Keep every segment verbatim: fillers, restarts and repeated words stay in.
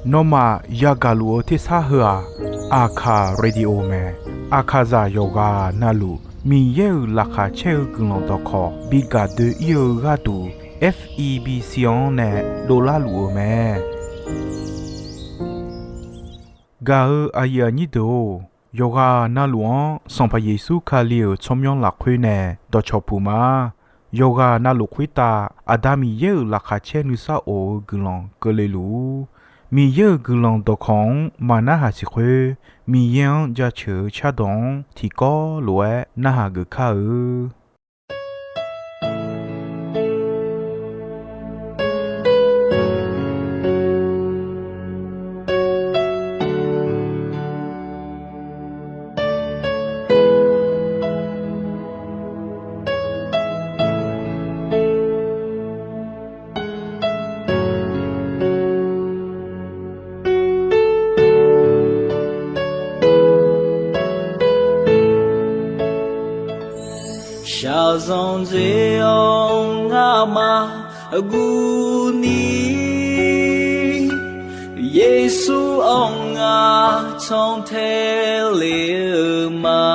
Nawmaf yagaq luf-eu tersar heu-aq, Aqkaq Radio mae. Aqkaqzaq yawqghaq navluf Miqyaer-euq laqkhaq caer-eu guiqlanq dawqkawq bi gaq doe-ir-eu gharduq, F E B C-anr nae dovlar luf-eu mae. Gaq-eu aqyuif aqnyir deuq-or, yawqghaq navluf-anr Sanqpaq Yeqsur Kali-euq tsawrmyanr lafkhoer nae dawqcawq puq ma. Yawqghaq navluf khoertav Aqda Miqyaer-euq laqkhaq caer nuisar of-eu guiqlanq keuvle luf-ur. Miqyaer-euq guiqlanq dawqkawq-anr maqnarhaq siq khoer, Miqyaer-anr jaceuq-eu cardawq-anr tiqkawv lof-aer narhaq geuf kar-eu. Shaqzanq dzae-awr ngamaf guvni, Yeqsur-anr ngaq cantae le-eu ma.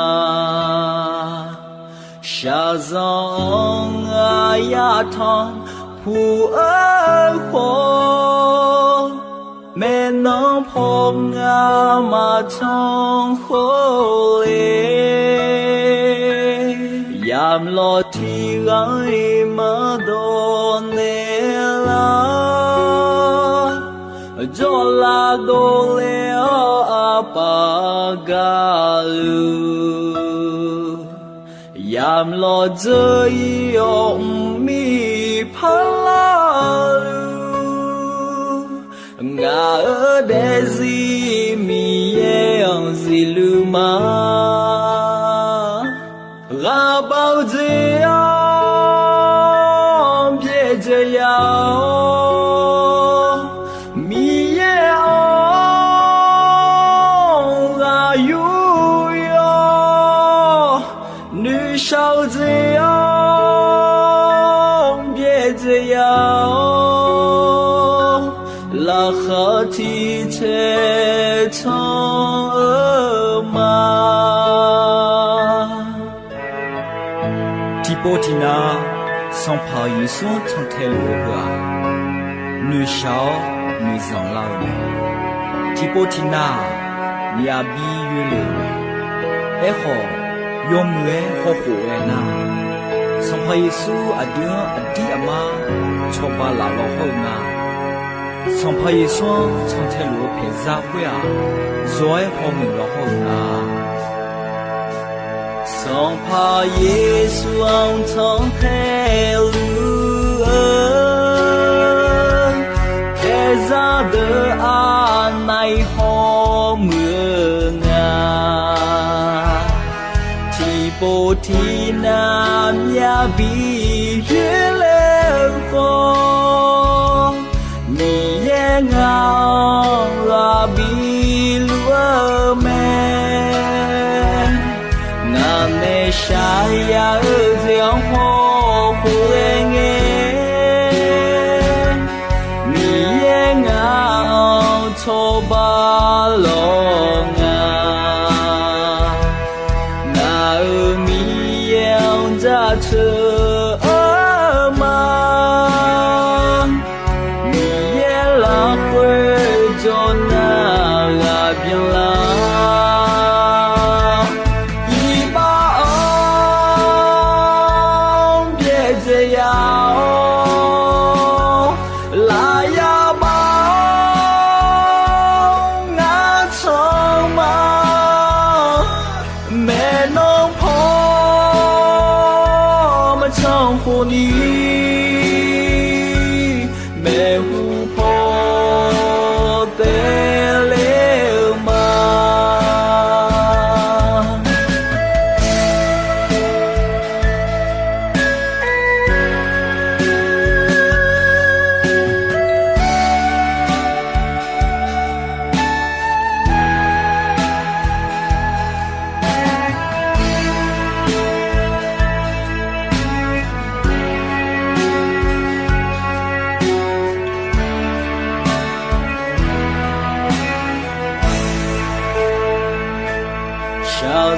Shaqzanq-anr aqyaf tanqpuq-eu khawf, maeqnan paw ngamaf tanqkhawf le. Yamlawq tiq ghaq-iq maqdawq naeqlar, jawrlav dovle-awr aqpaf gaqluf, yamlawq dzeur-ir-awr mqmir parlar-eu luf, ngaq-euq daefzir Miqyaer-anr zifluf ma. Ghaqbav-eu jeq-anr byaerdzae ya-awr, Miqyaer-anr ghaq yur-awr, noeqshaq-eu jeq-anr byaerdzae ya-awr, laqkhaq tiq taeq tanq-eu ma. Tiqpov tiqnav Sanqpaq Yeqsur-anr cantae luf-eu heu-aq, noeqshaq-awr noeqzanq lar-eu mae. Tiqpov tiqnav-aq, myavbi yoerle-euq mae. Aerkhawf, yawmuiq-aer hawkhof ghae nar, Sanqpaq Yeqsur aqdui-anr aqdir aqmar cawba laf law hawr-eu nga. Sanqpaq Yeqsur-anr cantae luf-eu paeqzar khoer-aq, zawq-aer hawmuiq law hawr-eu nga. Sanqpaq Yeqsur-anr cantae luf-eu paeqzar deuq aqnav-iq hawmuiq-eu nga. Tiqpov tiqnav myavbi yoerle-eu khawf, Miqyaer ngaq-anr ghaq biluf-eu mae. Ngaq nae shaqya-eu jeq-anr hawkhof ghae ngae, Miqyaer ngaq-anr cawba lawr nga. Ngaq-euq Miqyaer-anr jaceuq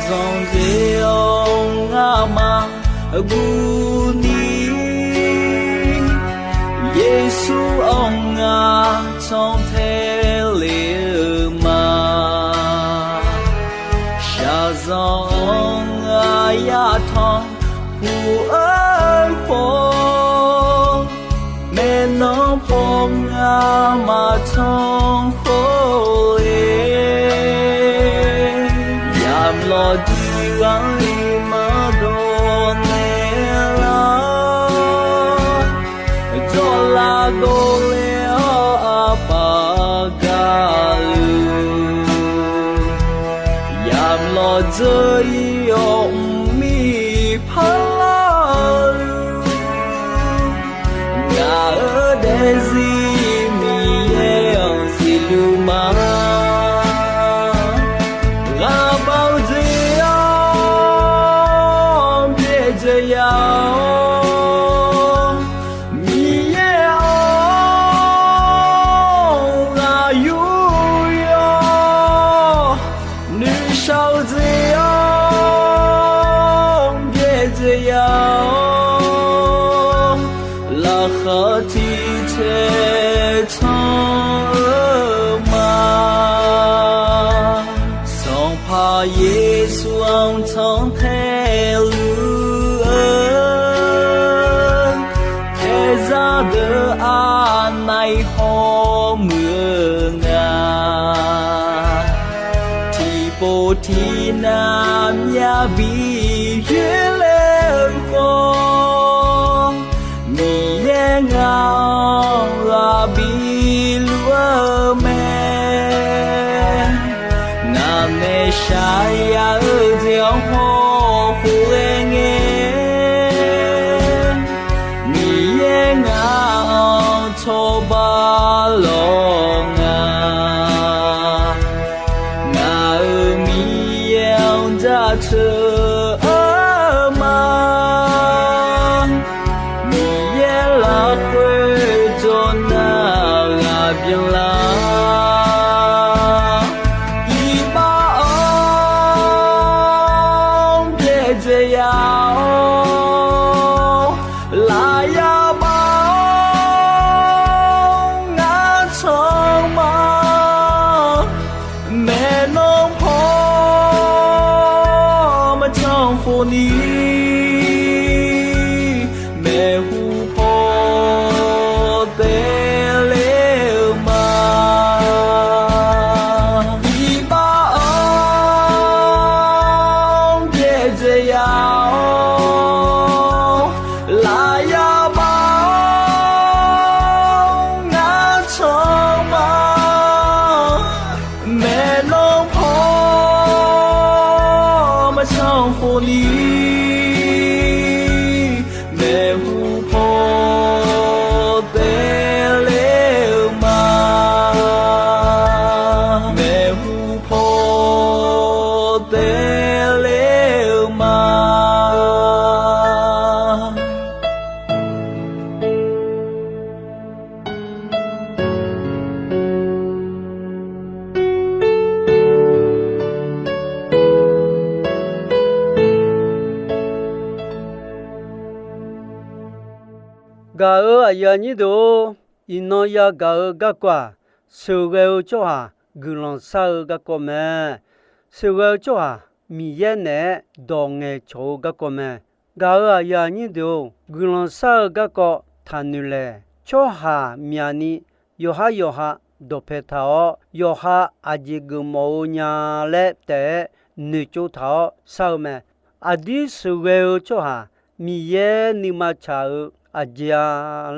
Zanqdzae-awr ngamaf guvni, Yeqsur-anr ngaq cantae le-eu ma. Shaqzanq-anr aqyaf tanqpuq-eu khawf, maeqnan paw ngamaf tanqkhawf le. Yamq lawqdui gharli maqdawq naeqlar, jawrlav dovle-awr aqpaf gaqluf, yamq lawqdzeur-ir-awr mqmir parlar-eu Ngaq-euq daefzir Miqyaer-anr siqluf ma. Ghaqbav-eu jeq-anr byaerdzae ya-awr, Miqyaer-anr ghaq yur yawr, noeqshaq-eu jeq-anr byaerdzae ya-awr, laqkhaq tiq caev can-eu ma. Sanqpaq Yeqsur-anr cantae luf-eu, taerzar deuq aqnav-iq haw muiq-eu nga. Tiqpov tiqnav myavbi yoerle-eu khawf, Miqyaer ngaq-anr ghaq bi luf-eu mae. Ngaq nae shaq ya-eu jeq-anr hawkhof ghae ngae, Miqyaer ngaq-anr cawba lawq nga. Ngaq-euq Miqyaer-anr jaceuq-eu ma. Miqyaer lafkhoer jawrnar ghaq byanlar, iqbax-anr byaerdzae ya-awr, lafyaq bax-awr ngar canma. Maeqnan paw maqcan khofni, maeqhu paw taev ler-eu ma. Iqbax-anr byaerdzae ya-awr, lafyaq bax-awr ngar canma. Maeqnan paw maqcan khofni, maeqhu paw taev ler-eu ma. Maeqhu paw taev ler-eu ma. Gaq-euq aqyuif aqnyir deuq-or, iqnan yagaq-eu garkawv-aq, sheuqghae-eu tsawrhaq guiqlanq shar-eu garkawv mae. Sheuqghae-eu tsawrhaq Miqyaer naeq-aer dawq ngaeqcawq-eu garkawv mae. Gaq-euq aqyuif aqnyir deuq-or, guiqlanq shar-eu garkawv taqnoeq laeq. Tsawrhaq myaqni yawqhar yawqha dawqpae taq-awr, yawqha aqjeq geufmawf-eu nya laer taef-aer noeqtsov taq-awr shar-eu mae. Aqdir sheuqghae-eu tsawrhaq Miqyaer nuima tsaq-eu aqjeq-a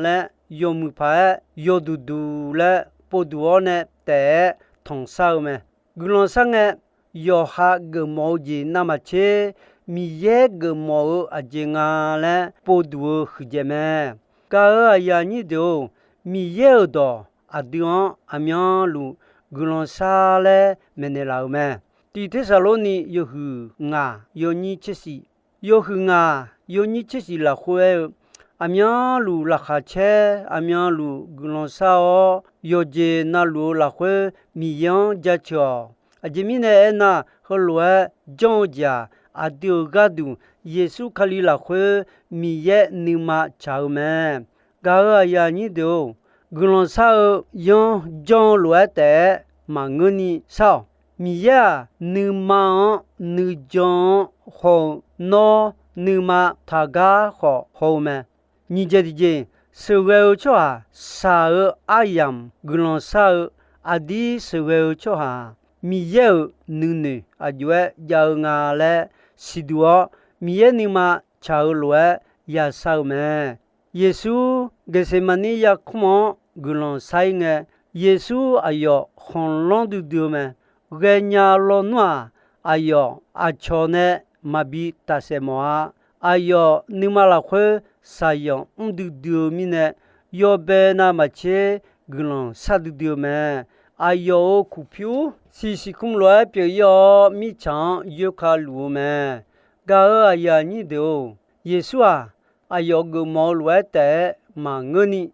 laer yawmuiq paq-aer yawduq duq laer povduq-awr nae taef-aer tanqshar-eu mae. Guiqlanq shar ngae, yawqha geufmawf-eu jeq navmaqtser Miqyaer geufmawf-eu aqjeq nga laer povduq-eu huiqdzaeq mae. Gaq-euq aqyuif aqnyir deuq-or, Miqyaer-euq dawq aqdui-anr aqmyanluf guiqlanq shar laer maeqnaeq laf-euq mae. Tiq Tersaqlorni yawhuiq ngaq yawnyir tsershif, yawhuiq ngaq yawnyir tsershif lafkhoer aer-eu, aqmyanluf laqkhaq caer, aqmyanluf guiqlanq shar-awr, yawqjeq navluf-eu lafkhoer Miqyaer-anr jaceuq-awq. Aqjeq mirnae aernar, heulof-aer janr-eu jeq-aq, aqdui-euq gharduq Yeqsur Kali lafkhoer Miqyaer nuima tsaq-eu mae. Gaq-euq aqyuif aqnyir deuq-or, guiqlanq shar-eu yanr janr-eu lof-aer taef-aer maqngeurni shar-awq. Miqyaer-aq, nuima-anr nuijan-anr haw-eu, nawr nuima taqgar khawf haw-eu mae. Nyiq jeq tiqjeq, sheuqghae-eu tsawrhaq shaq-eu aryamq guiqlanq shar-eu, aqdir sheuqghae-eu tsawrhaq-aq, Miqyaer-euq nuinoeq aqjox-aer jav-eu nga laer siqduq-awr, Miqyaer nuima tsaq-eu lof-aer yashar-eu mae. Yeqsur Geqseqmaqnir yarkmr-anr guiqlanq shar-ir ngae, Yeqsur aqyawf khanqlanr duidui-eu mae. Ghaenya lawnmr-aq, aqyawf aqcawq nae maqbi tafsaef mawf-a. Aqyawf nuima lafkhoer shaqzanq mr duidui-eu mirnae, yawbae navmaqtser guiqlanq shar duidui-eu mae. Aqyawf-euq kuqpyur siqsiq kmr lof-aer pyeuf-ir-awr, mirtsaq-anr yoerka luf-eu mae. Gaq-euq aqyuif aqnyir deuq-or, Yeqsur-aq, aqyawf geufmawf-eu lof-aer taef-aer maqngeurni,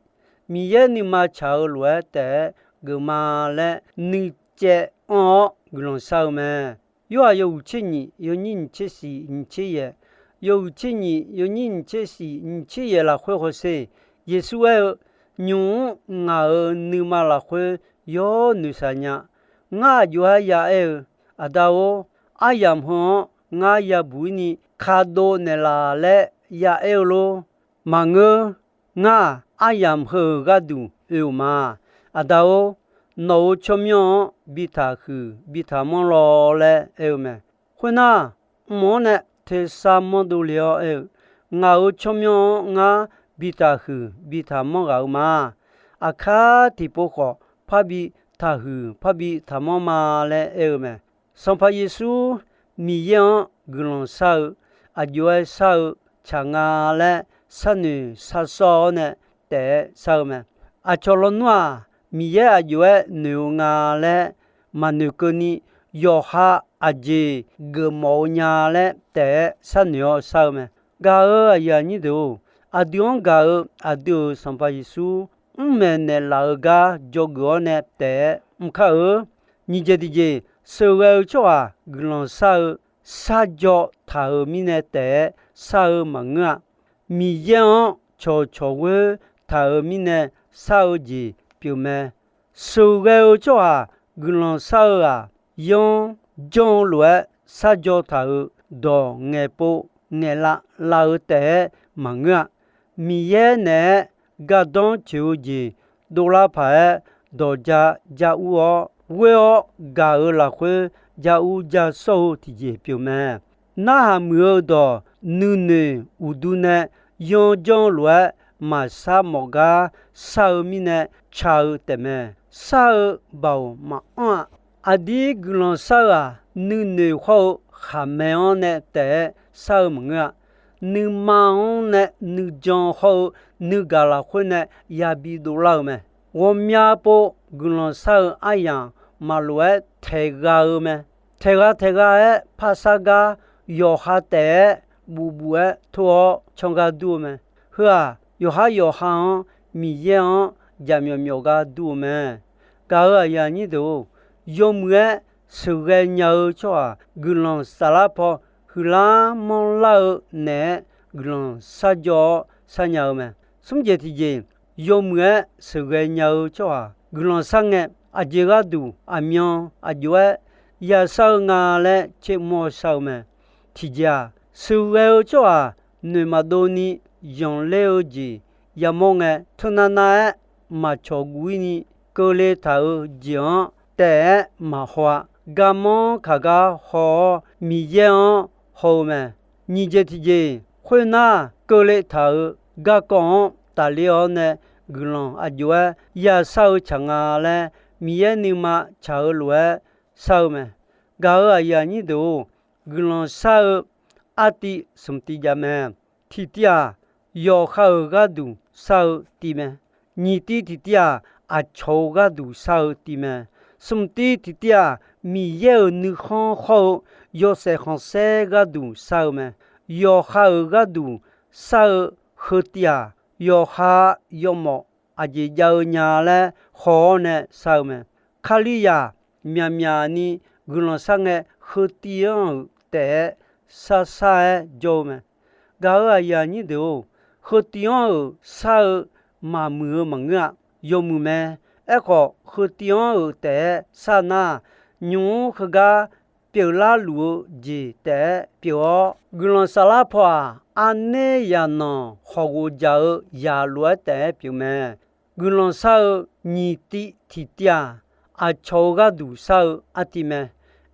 Miqyaer nuima tsaq-eu lof-aer taef-aer geufma laer nuicaev anr-awr guiqlanq shar-eu mae. Yorhaq yawhuiq tser nyiq, yawnyir nyiq tser siq nyiq tser yaeq, yawhuiq tser nyiq, yawnyir nyiq tser siq nyiq tser yaeq lafkhoer hawsher. Yeqsur aer-eu, Nymq-mr ngaq-euq nuima lafkhoer yawr noeqshaq nya. Ngar aqjox-aer ya aer-eu, Aqda-or, aryamq heu-anr ngar yabuq-ir ni kadov naeqlaf laer ya aer-eu lor? Maqngeur. Ngar-aq, aryamq heu-euq gharduq oe-euq ma. Aqda-or, nawq-euq tsawrmyanr-anr bi taqhuiq bi taqmanr law laer aer-eu mae. Khoernar, mq-anr nae tersar manrdov le-awr aer-eu, Ngaq-euq tsawrmyanr-anr ngar bi taqhuiq bi taqmanr ghaq-eu ma. Aqkar tiqpov khawf parbi taqhuiq parbi taqmanr ma laer aer-eu mae. Sanqpaq Yeqsur Miqyaer-anr guiqlanq shar-eu, aqjox-aer shar-eu tsaq nga laer sharnoeq sharsawr-awr nae taef-aer shar-eu mae. Aqcawq lawnmr-aq, Miqyaer aqjox-aer noeq-eu nga laer maqnoeq keuvni, yawqha aqjeq geufmawf-eu nya laer taef-aer sharnoeq-awr shar-eu mae. Gaq-euq aqyuif aqnyir deuq-or, aqdui-anr gaq-eu aqdui-euq Sanqpaq Yeqsur mrmaeq naeqlaf-eu gar dzawgeuf-awr nae taef-aer mr kar-eu. Nyiq jeq tiq jeq, sheuqghae-eu tsawrhaq guiqlanq shar-eu, sharjawv taq-euq mirnae taef-aer shar-eu maqngeur-a. Miqyaer-anr cawqcawq ghoer taq-euq mirnae shar-eu jeq pyeufmae. Sheuqghae-eu tsawrhaq guiqlanq shar-eu-aq, yanr janr-eu lof-aer sharjawv taq-euq dawq ngaeqpov ngaeqlav lav-eu taef-aer maqngeur-a. Miqyaer naeq-aer gardanr tsoeq-eu jeq dovlar paq-aer dawq ja ja ur-awr ghoer-awr gaq-eu lafkhoer ja ur ja sawr-eu tiqjeq pyeufmae. Narhaq muiq-eu dawq nuinoeq uqdu nae yanr janr-eu lof-aer maqshar mawf gar shar-eu mirnae ca-eu taefmae. Shar-eu baoq maqanr-a. Aqdir guiqlanq shar-eu-aq, nuinoeq hawr-eu khaqmae-anr nae taef-aer shar-eu maqngeur-a. Nuima-anr nae nuijan hawr-eu nuigaq lafkhoer nae yabi dovlar-eu mae. Ghawqmya pov guiqlanq shar-eu aryamq maqlof-aer taeqgha-eu mae. Taeqgha taeqgha-aer parshar gar yawqha taef-aer bufbuf-aer tor-awr cangar dur-eu mae. Heu-aq, yawqhar yawqha-anr Miqyaer-anr jaqmyawf myawf gar dur-eu mae. Gaq-euq aqyuif aqnyir deuq-or, yawmuiq-aer sheuqghae nya-eu tsawrhaq guiqlanq saflar paw huiqlar manrlar-eu naeq-aer guiqlanq sharjawv-awr sharnya-eu mae. Smr jeq tiqjeq, yawmuiq-aer sheuqghae nya-eu tsawrhaq guiqlanq shar ngae, aqjeq gharduq aqmyan aqjox-aer yashar-eu nga laer tsermr-awr shar-eu mae. Tiqjeq-aq, sheuqghae-eu tsawrhaq noeq maqdov ni zanqler-eu jeq yamawr ngae, teunav nav-aer maqcawq guv-ir ni keuvle taq-eu jeq-anr taef-aer maqhaw-a. Garmanr kaq gar haw-awr Miqyaer-anr haw-eu mae. Nyiq jeq tiqjeq, khoernar keuvle taq-euq garkawv-anr tafler-awr nae guiqlanq aqjox-aer yashar-eu tsaq nga laer Miqyaer nuima tsaq-eu lof-aer shar-eu mae. Gaq-euq aqyuif aqnyir deuq-or, guiqlanq shar-eu artiv smq tiv jav mae. Tiqtiv-aq, yawqha-euq gharduq shar-eu tiv mae. Nyiq tiv tiqtiv-aq, aqcawq-euq gharduq shar-eu tiv mae. Smq tiv tiqtiv-aq, Miqyaer-euq nuikhanr hawr-eu yawshaef khanqsaer gharduq shar-eu mae. Yawqha-euq gharduq shar-eu heu tiv-aq, yawqha yawmawf aqjeq jav-eu nya laer haw-awr nae shar-eu mae. Kalizaq myaqmyaq ni guiqlanq shar ngae, heutiv-anr-euq taef-aer shar shar-aer jawr-eu mae. Gaq-euq aqyuif aqnyir deuq-or, heutiv-anr-euq shar-eu maqmuiq-eu maqngeur-a. Yawmuiq mae. Aerkhawf, heutiv-anr-euq taef-aer shar nar, nymq-mr heugar pyeuflar luf-eu jeq taef-aer pyeuf-awr, guiqlanq saflar paw-aq, anaer yaqnanq khawqghof jaq-eu yaq lof-aer taef-aer pyeuf mae. Guiqlanq shar-eu nyiq tiv tiqtiv-aq, aqcawq-euq gharduq shar-eu artiv mae.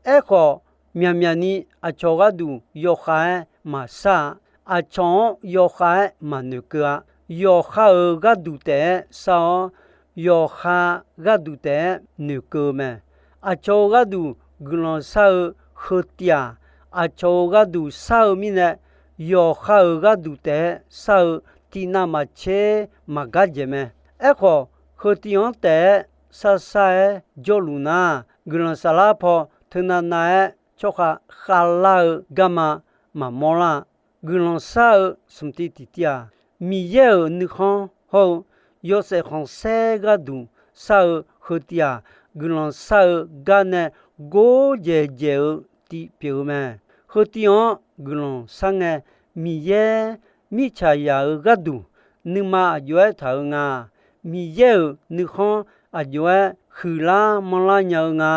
Aerkhawf, myaqmyaq ni aqcawq gharduq yawkhav-aer maqshar-a. Aqcawq-anr yawkhav-aer maqnoeqkeuv-a. Yawqha-euq gharduq taef-aer shar-awr, yawqha gharduq taef-aer noeqkeuv-eu mae. Aqcawq-euq gharduq guiqlanq shar-eu heutiv-aq, aqcawq-euq gharduq shar-eu mirnae, yawqha-euq gharduq taef-aer shar-eu tiqnav maqtser maqgar dzaeq mae. Aerkhawf, heutiv-anr taef-aer shar shar-aer jawrluf nar, guiqlanq saflar paw teunav nav-aer tsawrkhav khavlar-eu garma maqmawr lar-a. Guiqlanq shar-eu smq tiv tiqtiv-aq, Miqyaer-euq nuikhanr hawr-eu yawshaef khanqsaer gharduq shar-eu heutiv-aq, guiqlanq shar-eu gar nae gordzaeq dzaeq-eu tiv pyeuf-eu mae. Heutiv-anr guiqlanq shar ngae, Miqyaer mirtsaqzaq-euq gharduq nuima aqjox-aer taq-eu nga. Miqyaer-euq nuikhanr aqjox-aer huiqlar manrlar nya-eu nga.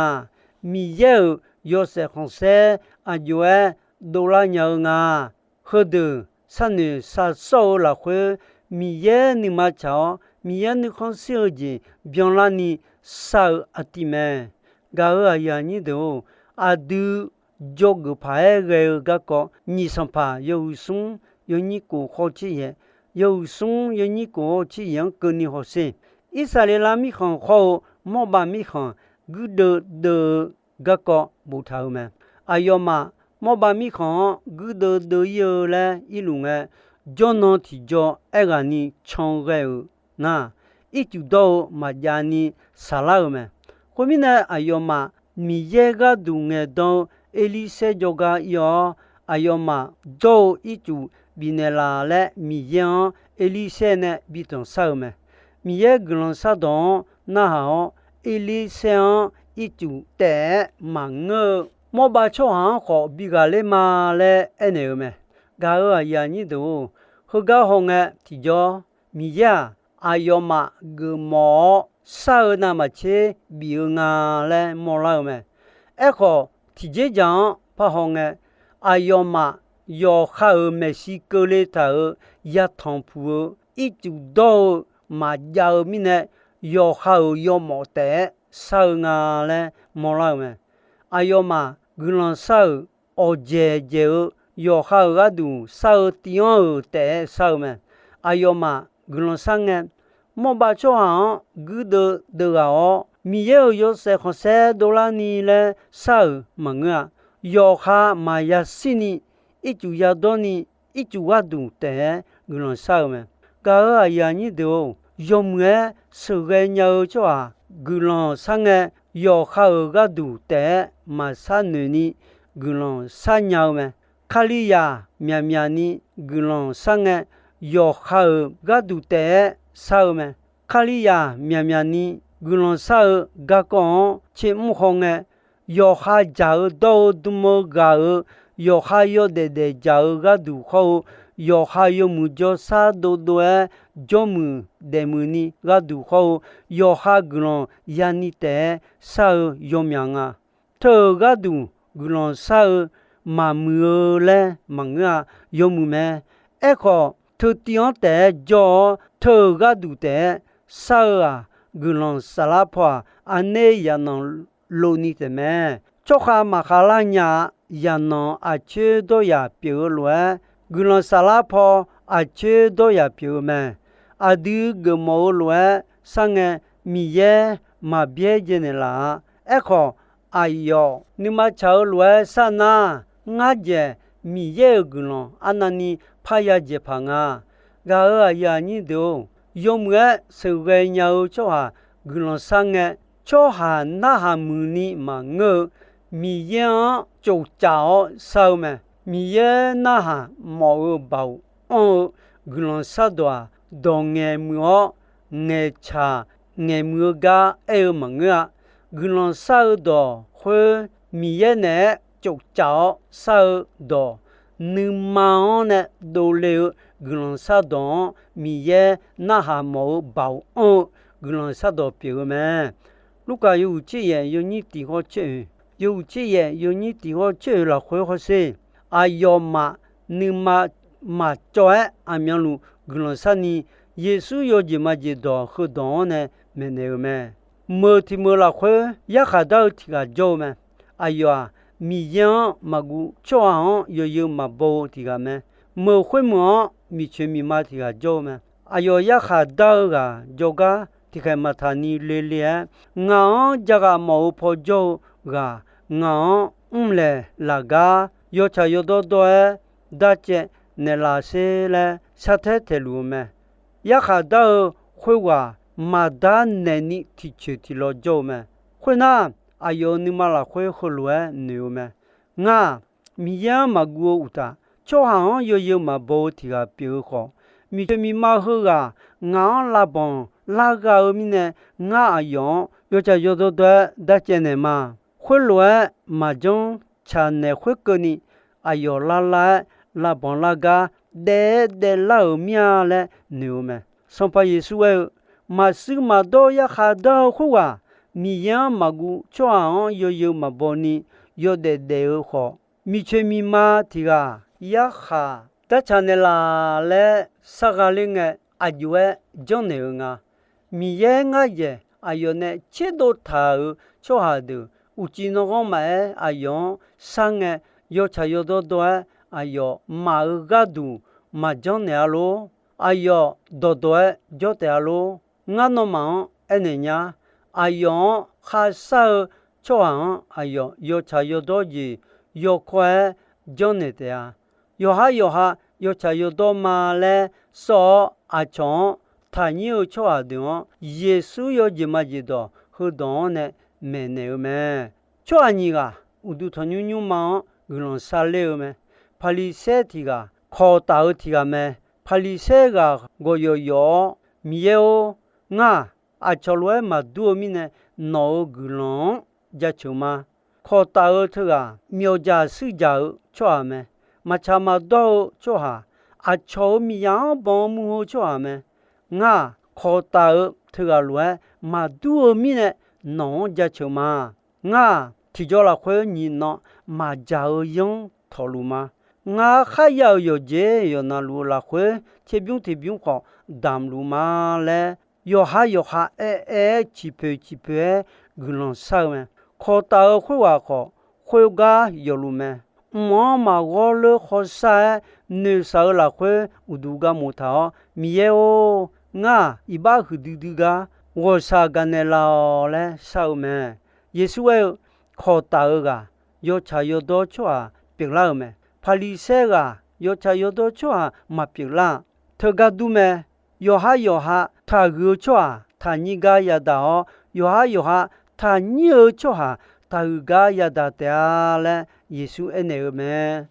Miqyaer-euq yawshaef khanqsaer aqjox-aer dovlar nya-eu nga. Heudeuq sharnoeq shaqsawr-eu lafkhoer, Miqyaer nuima tsaq-awr, Miqyaer nuikhanr shir-eu jeq byanlarni shar-eu artiv mae. Gaq-euq aqyuif aqnyir deuq-or, aqdui dzawgeuf paq-aer ghae-eu garkawv, nyiq Sanqpaq yawhuiq smr yawnyir kof khawr tser yaeq, yawhuiq smr yawnyir kof-awr tser yaeq-anr keuvni hawsher. Irsaqleqlav mirkhanq khawr-eu Mawrbav mirkhanq guirdeuv deuv-eu garkawv boftaq-eu mae. Aqyawfmaf Mawrbav mirkhanq-anr guirdeuv deuv-ir-eu laer irluf ngae, jawrnan tiqjaw aerghaqni can ghae-euq nar, ircuf dawr-eu maqjav ni shaqlar-euq mae. Khoermirnae, aqyawfmaf Miqyaer gharduq ngaeqdan-eu Erlirsaer jawrgar ir-awr, aqyawfmaf dawr-eu ircuf bifnaeq laf laer Miqyaer-anr Erlirsaer nae bi tanqshar-eu mae. Miqyaer guiqlanq shardawq-anr narhaq-awr, Erlirsaer-anr ircuf taef-aer maqngeur-eu, Mawrbav tsawrhaq-anr khawf bi ghaqler ma laer aernaeq-eu mae. Gaq-euq aqyuif aqnyir deuq-or, heugar hawngae tiqjawr, Miqyaer-aq, aqyawfmaf geufmawf-awr shar-eu navmaqtser bif-eu nga laer mawrlar-eu mae. Aerkhawf, tiqjeqjaq-anr parhaw ngae, aqyawfmaf yawqha-euq maeqshi keuvle taq-euq yatanq puq-eu ircuf dawr-eu maqjav-eu mirnae, yawqha-euq yawmawf taef-aer shar-eu nga laer mawrlar-eu mae. Aqyawfmaf guiqlanq shar-euq awqdzaeq dzaeq-eu yawqha-euq gharduq shar-eu tiv-anr-euq taef-aer shar-eu mae. Aqyawfmaf guiqlanq shar ngae, Mawrbav tsawrhaq-anr guirdeuv deuv ghaq-awr, Miqyaer-euq yawshaef khanqsaer dovlarni laer shar-euq maqngeur-a. Yawqha maqya shirni, ircuf yadawrni, ircuf gharduq taef-aer guiqlanq shar-eu mae. Gaq-euq aqyuif aqnyir deuq-or, yawmuiq-aer sheuqghae nya-eu tsawrhaq guiqlanq shar ngae, yawqha-euq gharduq taef-aer maqshar noeqni guiqlanq shar nya-eu mae. Kalizaq myaqmyaq ni guiqlanq shar ngae, yawqha-euq gharduq taef-aer shar-eu mae. Kalizaq myaqmyaq ni guiqlanq shar-eu garkawv-anr tsermr hawngae, yawqha dzaq-eu dawr-eu dm-eu ghaq-euq, yawqha yawdaef daefdzaq-eu gharduq khawr-eu, yawqha yawmuiq jawrshar dovdov-aer jawrmuiq daefmuiq ni gharduq khawr-eu, yawqha guiqlanq yani taef-aer shar-eu yawmyaq nga. Teu-euq gharduq guiqlanq shar-eu maqmuiq-eu laer maqngeur-a. Yawmuiq mae. Aerkhawf, teutiv-anr taef-aer jawr-awr, teu-euq gharduq taef-aer shar-eu-aq, guiqlanq saflar paw-aq, aqner yaqnanq lov ni taef mae. Tsawrkhav maqkhav lar nya-a. Yaqnanq aqcoer dawryaq pyeuf-eu lof-aer, guiqlanq saflar paw aqcoer dawryaq pyeuf-eu mae. Aqdui geufmawf-eu lof-aer sharngae, Miqyaer maqbyaer dzaenaeq laf-a. Aerkhawf, aqyawf nuima tsaq-eu lof-aer sharnar, ngar dzaeq Miqyaer-euq guiqlanq arnavni parya dzaeqpaq nga. Gaq-euq aqyuif aqnyir deuq-or, yawmuiq-aer sheuqghae nya-eu tsawrhaq guiqlanq sharngae, tsawrhaq narhaq muiqni maqngeur-eu, Miqyaer-anr tsofcaf-awr shar-eu mae. Miqyaer narhaq mawf-eu baoq anr-eu guiqlanq shardawq-aq, dawq ngaeqmuiq-awr, ngaeqcaq ngaeqmuiq-eu gar aer-eu maqngeur-a. Guiqlanq shar-eu dawq khoer Miqyaer naeq-aer tsoftsaf-awr shar-eu dawq, nuima-anr nae dovle-eu guiqlanq shardawq-anr Miqyaer narhaq mawf-eu baoq anr-eu guiqlanq shardawq pyeuf-eu mae. Lurkaf yawhuiq tser yaef yawnyir tiq hawr tser oeq, yawhuiq tser yaef yawnyir tiq hawr tser oeq lafkhoer hawsher, aqyawfmaf nuima maqcawv-aer aqmyanluf guiqlanq sharni, Yeqsur yawjeq majeq dawq heudawq-anr nae maeqnaeq-eu mae. Meuq tiq meuq lafkhoer yarkhaq dar-eu tiq ghaq jawr-eu mae. Aqyawf-aq, Miqyaer-anr maqguv tsawrhaq-anr yawzeu maqbaw-eu tiq ghaq mae. Meuq khoermeuq-anr miqcoeq miqma tiq ghaq jawr-eu mae. Aqyawf yarkhaq dar-eu ghaq jawrgar tiqkhaeq maqtaq ni le le-aer, ngaq-anr jaghaq mawf-eu paw jawr-eu ghaq, ngaq-anr mrlaeq laf gar yawtsaq yawdawr dawr-aer darcaev naeqlaf sher laer shartaer taeqluf-eu mae. Yarkhaq dar-eu khoerghaq maqdar naeqni tiqcoeq tiqlaw jawr-eu mae. Khoernar, aqyawf-euq nuima lafkhoer heulof-aer noeq-eu mae. Ngar-aq, Miqyaer-anr maqguv-eu uqtaf, tsawrhaq-anr yawzeu maqbaw-eu tiq ghaq pyeuf-eu khawf, miqcoeq miqma heughaq ngaq-anr lavbanq lar gha-eu mirnae, ngar aqyawf-anr yawtsaq yawdawr dawr-aer darcaev naeqma. Khoerlof-aer maqjanr tsaq naeq khoerkeuvni, aqyawf lar lar-aer lavbanq lar gar daef-aer daeflar-euq mir-a laer noeq-eu mae. Sanqpaq Yeqsur aer-eu, maqshuir maqdawr yarkhaq dar-eu khoerghaq, Miqyaer-anr maqguv tsawrhaq-anr yawzeu maqbaw ni yawdaef daef-eu khawf, miqcoeq miqma tiq ghaq yarkhaq dartsaq naeqlaf laer sar gha ler ngae, aqjox-aer janrnaeq-eu nga. Miqyaer ngar yaeq aqyawf nae tserdov taq-euq tsawrhaq deuq uqcif nanghanr maqaer aqyawf-anr shar ngae, yawtsaq yawdawr dawr-aer aqyawf maf-eu gharduq maqjanr naeq-a lor. Aqyawf dawqdawq-aer jawr taef-a lor. Ngar nawmaf-anr aernaeq nya, aqyawf-anr kharshar-eu tsawrhaq-anr aqyawf yawtsaq yawdawr jeq yawkawr-aer janrnaeq taef-a. Yawqhar yawqha yawtsaq yawdawr ma laer sawr-awr, aqcawq-anr taqnyir-eu tsawrhaq deuq-anr Yeqsur yawjeq majeq dawq heudawq-anr nae maeqnaeq-eu mae. Tsawrhaq nyiq ghaq uqduq tanqnymr nymrma-anr guiqlanq sharler-eu mae. Paqliqsaer tiq ghaq kawq taf-eu tiq ghaq mae. Paqliqsaer ghaq gawqyawf yawf-awr, Miqyaer-or, ngar-aq, aqcawq lof-aer maqdur-eu mirnae nawq-euq guiqlanq-anr jaceuq ma. Kawq taf-eu teughaq myawqjaq shuirjaq-eu tsawrhaq mae. Maqtsaq maqdawr-eu tsawrhaq, aqcawq-euq miqzaq-anr banq mur-eu tsawrhaq mae. Ngar-aq, kawq taf-eu teughaq lof-aer maqdur-eu mirnae nawq-anr jaceuq ma. Ngar-aq, tiqjawr lafkhoer nyiq nan maqjaq-eu yanr tawqluf ma. Ngar kharya-euq yawqjeq yawqnavluf-eu lafkhoer tserbymr tiqbymr khawf damq luf ma laer, yawqhar yawqha aer aer-aer ciqpoeq ciqpoeq-aer guiqlanq shar-eu mae. Kawq taf-eu khoerghaq khawf, khoergar yawfluf mae. Mq-anr maqghawr ler khawshar-aer noeqshaq-eu lafkhoer uqduq gar moq taq-awr, Miqyaer-or, ngar-aq, iqbax huiqdui dui gar ghawqshaq gaqnaeq laf-awq laer shar-eu mae. Yeqsur aer-eu, kawq taf-eu ghaq yawtsaq yawdawr tsawrhaq pyeuflar-euq mae. Paqliqsaer ghaq yawtsaq yawdawr tsawrhaq maqpyeuflar. Teugar dur mae. Yawqhar yawqha taqhuiq-eu tsawrhaq taqnyir gar yadaq-awr, yawqhar yawqha taqnyir-eu tsawrhaq taqhuiq gar yadaq taef-a laer Yeqsur aernaeq-eu mae.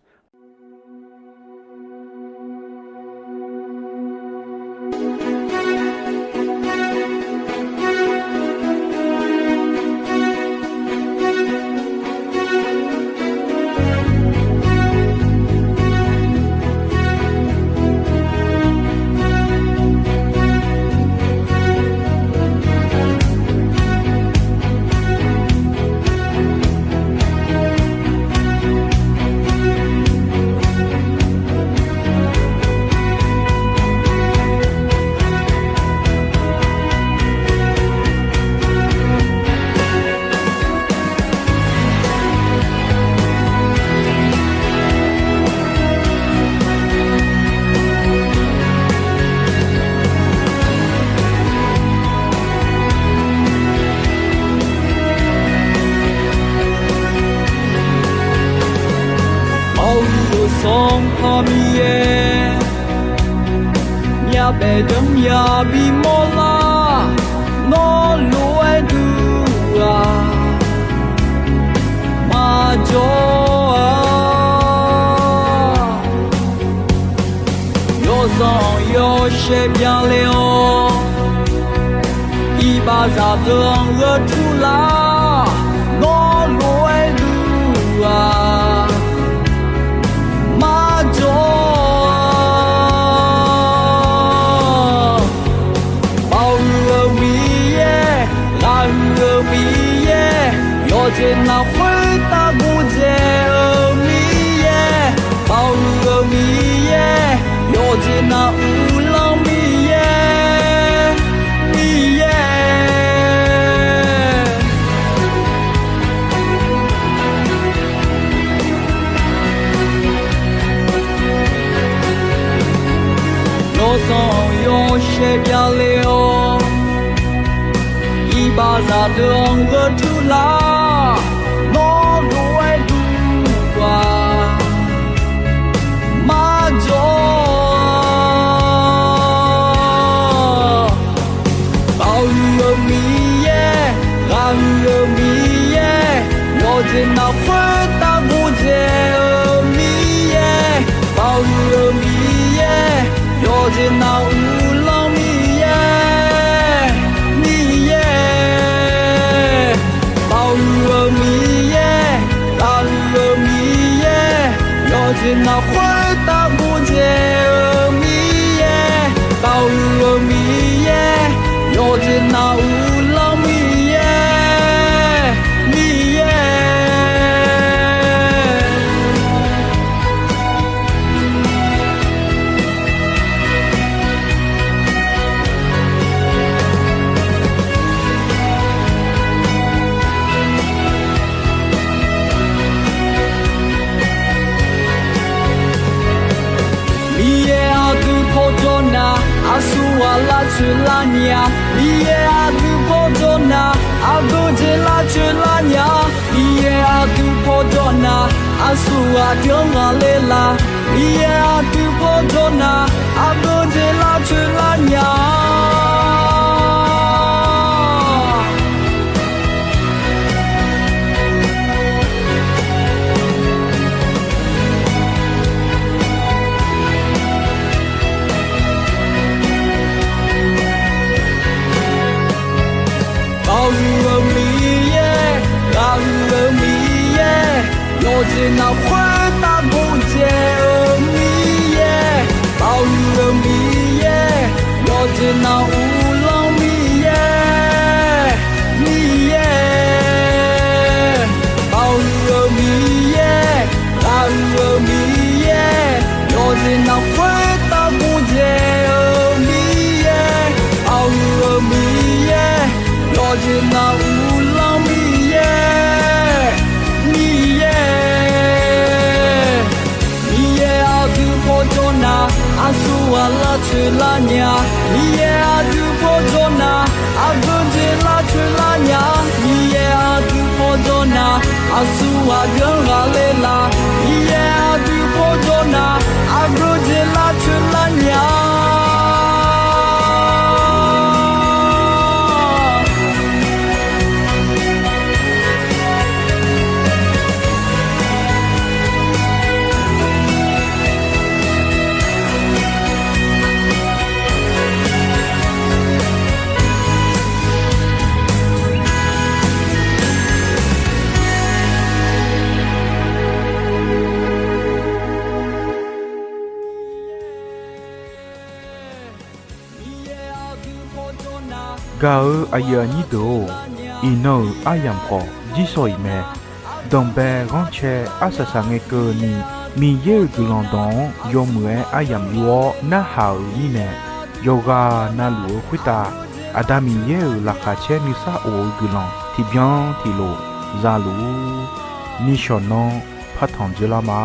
Arhu-eu Sanqpaq Miqyaer, myavbaef deuq-anr ya bimawr lar, nawr lof-aer duq-aq, maqjawr-a. Yawzanq yawshaef byanle-awr, iqbaxzaq deuq-anr gheurtur lar, nawr lof-aer duq Marjawr-aq, Baoq-euq Miqyaer, ghaq-euq Miqyaer, yawqjeq navluf khoertav gordzae-eu Miqyaer, Baoq-euq Miqyaer, yawqjeq navluf uvlanr Miqyaer, Miqyaer. Yawsanr yawshaef byav le-awr, iqbaxzaq deuq-anr gheurtuv lar, nawr lof-aer duq-aq, Marjawr-aq, Baoq-euq Miqyaer, ghaq-euq Miqyaer, yawqjeq navluf khoertav gordzae-eu Miqyaer, Baoq-euq Miqyaer, yawqjeq navluf uvlanr Miqyaer, Miqyaer. Baoq-euq Miqyaer, ghaq-euq Miqyaer, yawqjeq navluf khoertav gordzae-eu Miqyaer, Baoq-euq Miqyaer, yawqjeq navluf uvlanr Miqyaer, Miqyaer. Miqyaer aqdui paw jawr nar, aqsurghaq lavcoeq lar nya. Miqyaer aqdui paw jawr nar, aqgeu jeq lavcoeq lar nya. Miqyaer aqdui paw jawr nar, aqsurghaq deuq-anr ghaqler la. Miqyaer aqdui paw jawr nar, aqgeu jeq lavcoeq lar nya. Baoq-euq Miqyaer, ghaq-euq Miqyaer, yawqjeq navluf khoertav gordzae-eu Miqyaer, Baoq-euq Miqyaer, yawqjeq navluf uvlanr Miqyaer, Miqyaer. Baoq-euq Miqyaer, ghaq-euq Miqyaer, yawqjeq navluf khoertav gordzae-eu Miqyaer, Baoq-euq Miqyaer, yawqjeq navluf uvlanr Miqyaer, Miqyaer. Miqyaer aqdui paw jawr nar, aqsurghaq lavcoeq lar nya. Miqyaer aqdui paw jawr nar, aqgeu jeq lavcoeq lar nya. Miqyaer aqdui paw jawr nar, aqsurghaq deuq-anr ghaqler la. Miqyaer aqdui paw jawr nar, aqgeu jeq lavcoeq lar nya. Gaq-eu aqyuif aqnyir deuq-or, iqnan-euq aryamq khawf jirsawq iq mae. Danqbae ghanrcae arsaq saqngae keuvni, Miqyaer-euq guiqlanq dawq-anr yawmuiq-aer aryamq yur-awr narhaq-euq mirnae, yawqghaq navluf-eu khoertav Aqda Miqyaer-euq laqkhaq caer nuisar of-eu guiqlanq tiqbyan tiqlof zaluf-ur. Nishawq nanr partanq dzeurlar ma.